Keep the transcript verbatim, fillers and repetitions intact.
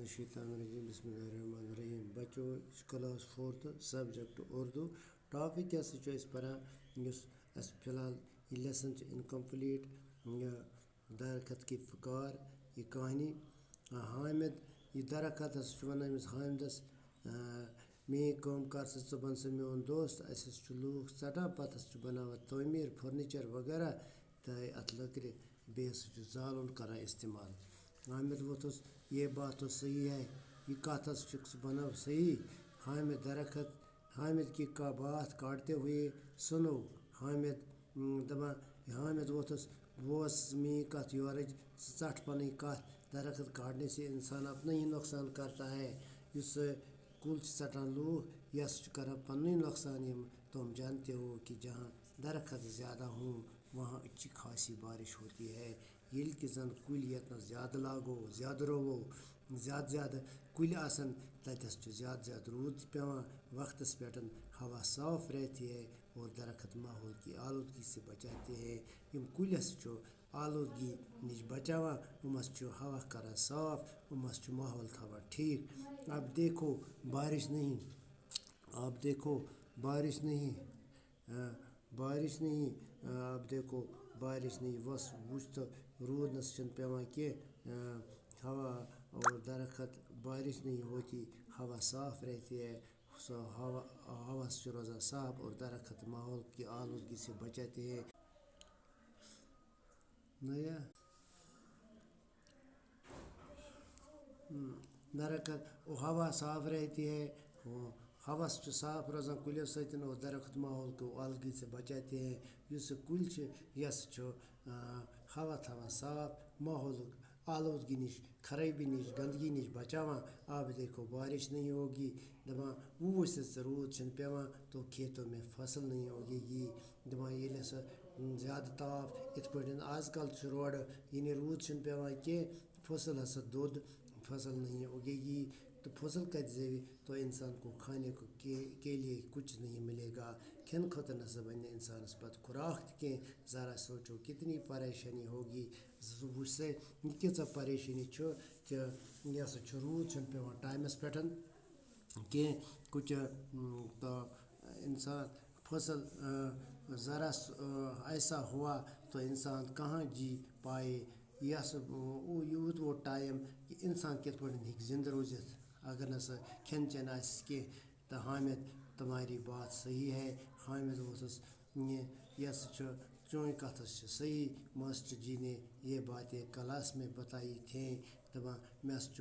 الشیطان الرجیم، بسم اللہ الرحمن الرحیم۔ بچو، یہِ چھُ class fourth، subject Urdu. Topic کیٛاہ سا چھُ اَسہِ پَران؟ یُس اَسہِ فی الحال یہِ lesson چھُ incomplete، یہِ درخت کی پکار، یہِ کہانی۔ آ، حامد، یہِ درخت ہسا چھُ وَنان أمِس حامدَس، آ، میٛٲنۍ کٲم کر سا ژٕ، بَن سا میون دوست۔ اَسہِ ہسا چھُ لوٗکھ ژَٹان، پَتہٕ ہسا چھُ بَناوان تعمیٖر، furniture وغیرہ۔ تہٕ اَتھ لٔکرِ، بیٚیہِ ہسا چھُ زالُن کران استعمال۔ حامد ووٚتھُس، یہ بات تو صحیح ہے، یہِ کَتھ ہسا چھُکھ ژٕ وَنان صحیح۔ حامد درخت، حامد کی کا بات کاٹتے ہوئے سنو۔ حامد، اۭں، دَپان، حامد ووٚتھُس، بوز میٛٲنۍ کَتھ یورٕچ، ژٕ ژَٹ پَنٕنۍ کَتھ۔ درخت کاٹنے سے انسان اپنا ہی نقصان کرتا ہے۔ یُس، اۭں، کُل چھِ ژَٹان لوٗکھ، یہِ ہسا چھُ کران پَنٕنُے نۄقصان۔ یِم تم جانتے ہو کہ جہاں درخت زیادہ ہوں، وہاں اچھی خاصی بارش ہوتی ہے۔ ییٚلہِ تہِ زَن کُلۍ ییٚتنَس زیادٕ لاگو، زیادٕ رُوو، زیادٕ زیادٕ کُلۍ آسَن، تَتٮ۪س چھُ زیادٕ زیادٕ روٗد تہِ پٮ۪وان وقتَس پٮ۪ٹھ، ہوا صاف رہتی ہے اور درخت ماحول کی آلودگی سے بچاتے ہیں۔ یِم کُلۍ ہسا چھُ آلودگی نِش بچاوان، یِم ہسا چھُ ہوا کران صاف، یِم ہسا چھُ ماحول تھاوان ٹھیٖک۔ اب دیکھو بارش نہیں، آپ دیکھو بارش نہیں، آ، بارش نہیں، آ، آپ دیکھو بارش نہیں، وس وٕچھ تہٕ روٗد نہ سا چھُنہٕ پٮ۪وان کینٛہہ، آ، ہوا اور درخت، بارش نہیں ہوتی، ہوا صاف رہتی ہے، سو ہوا، ہوا چھُ روزان صاف اور درخت ماحول کی آلودگی سے بچاتے ہیں۔ نہ یا، ہم، درخت، وہ ہوا صاف رہتی ہے، وہ ہوا چھُ صاف روزان کُلٮ۪و سۭتۍ، اور درخت ماحول کو آلودگی سے بچاتے ہیں۔ یُس یہِ کُلۍ چھِ، یہِ ہسا چھُ، آ، ہوا تھاوان صاف، ماحولُک آلودگی نِش، خرٲبی نِش، گندگی نِش بچاوان۔ آپ دیکھو بارش نہیں ہوگی، دَپان، وۄنۍ وٕچھ ژٕ، روٗد چھُنہٕ پٮ۪وان، تو کھیتوں میں فصل نہیں ہوگی۔ دَپان، ییٚلہِ ہسا زیادٕ تاپھ، یِتھ پٲٹھۍ آز کل چھُ روڈٕ، یعنی روٗد چھُنہٕ پٮ۪وان کینٛہہ، فصل ہسا دوٚد، فصل نہیں اگے گی، تو فصل کتہِ زیوِ؟ تو انسان کو کھانے کو کے، کے لیے کچھ نہیں ملے گا۔ کھٮ۪نہٕ خٲطرٕ نسا بنہِ نہٕ انسانس پتہٕ خوراک تہِ کینٛہہ۔ ذرا سوچو، کتنی پریشانی ہوگی۔ زٕ وٕچھ سا، یہِ کۭژاہ پریشٲنی چھُ، تہٕ یہِ ہسا چھُ، روٗد چھُنہٕ پٮ۪وان ٹایمس پٮ۪ٹھ کینٛہہ۔ کچھ، اۭں، تو انسان فصل، اۭں، ذرا س-، اۭں، ایسا ہوا تو انسان کہاں جی پائے۔ یہِ ہسا، اۭں، یوٗت ووت ٹایم کہِ انسان کِتھ پٲٹھۍ ہیٚکہِ زِندٕ روٗزِتھ، اگر نہ سا کھٮ۪ن چٮ۪ن آسٮ۪س کینٛہہ۔ تو حامد، تمہاری بات صحیح ہے۔ حامد اوسُس، یہِ، یہِ ہسا چھُ، چٲنۍ کتھ ہسا چھِ صحیح۔ ماسٹر جی نے یہ باتیں کلاس میں بتائی تھیں۔ دَپان، مےٚ ہسا چھُ